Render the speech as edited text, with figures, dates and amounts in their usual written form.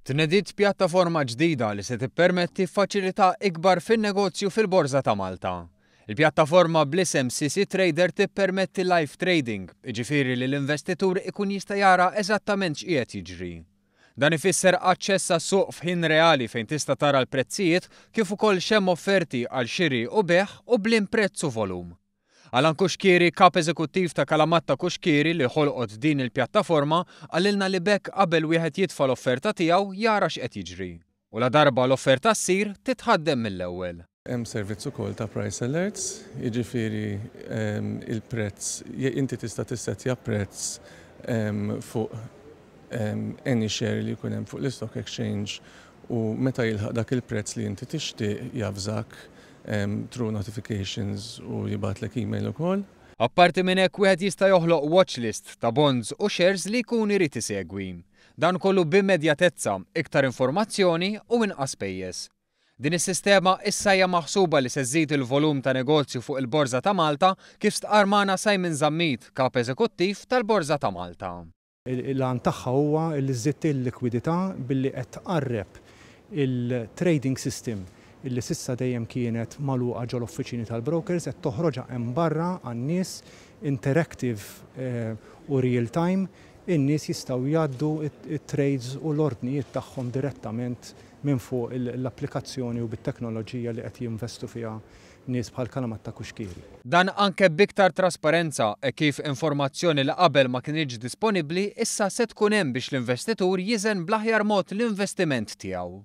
Tnediet pjattaforma ġdida li se tippermetti faċilità ikbar fin-negozju fil-Borża ta' Malta. Il-pjattaforma bl-isem CC Trader tippermetti live trading, jiġifieri li l-investitur ikun jista' jara eżattament x'qiegħed jiġri. Dan ifisser aċċess għas-suq f'ħin reali fejn tista' tara l-prezzijiet kif ukoll x'hemm offerti għal xiri u bejgħ u b'liem prezz u volum. Alan Cuschieri, Kap Eżekuttiv ta' Calamatta Cuschieri li ħolqot din il-pjattaforma, qalilna li b'hekk qabel wieħed jitfa' l-offerta tiegħu jara x'qed jiġri. U ladarba l-offerta ssir, titħaddem mill-ewwel. Hemm servizz ukoll ta' price alerts, jiġifieri il-prezz, inti tista' tissettja prezz fuq any share li jkun hemm fuq l-istock exchange u meta jilħaq dak il-prezz li inti tixtieq javżak through notifications u jibgħatlek email ukoll. Apparti minn hekk wieħed jista' joħloq watchlist ta' bonds u shares li jkun irid isegwi. Dan kollu b'immedjatezza, iktar informazzjoni u inqas spejjeż. Din is-sistema issa hija maħsuba li se żżid il-volum ta' negozju fuq il-Borża ta' Malta kif stqarr magħna Simon Zammit, Kap Eżekuttiv tal-Borża ta' Malta. L-għan tagħha huwa li żżid il-likwidità billi qed tqarreb il-trading system li s'issa dejjem kienet magħluqa ġol-uffiċini tal-brokers qed toħroġha hemm barra għan-nies interactive u real time in-nies jistgħu jgħaddu t-trades u l-ordnijiet tagħhom direttament minn fuq l-applikazzjoni u bit-teknoloġija li qed jinvestu fiha nies bħal Calamatta Cuschieri. Dan anke b'iktar trasparenza hekk kif informazzjoni li qabel ma kinitx disponibbli issa se tkun hemm biex l-investitur jiżen bl-aħjar mod l-investiment tiegħu.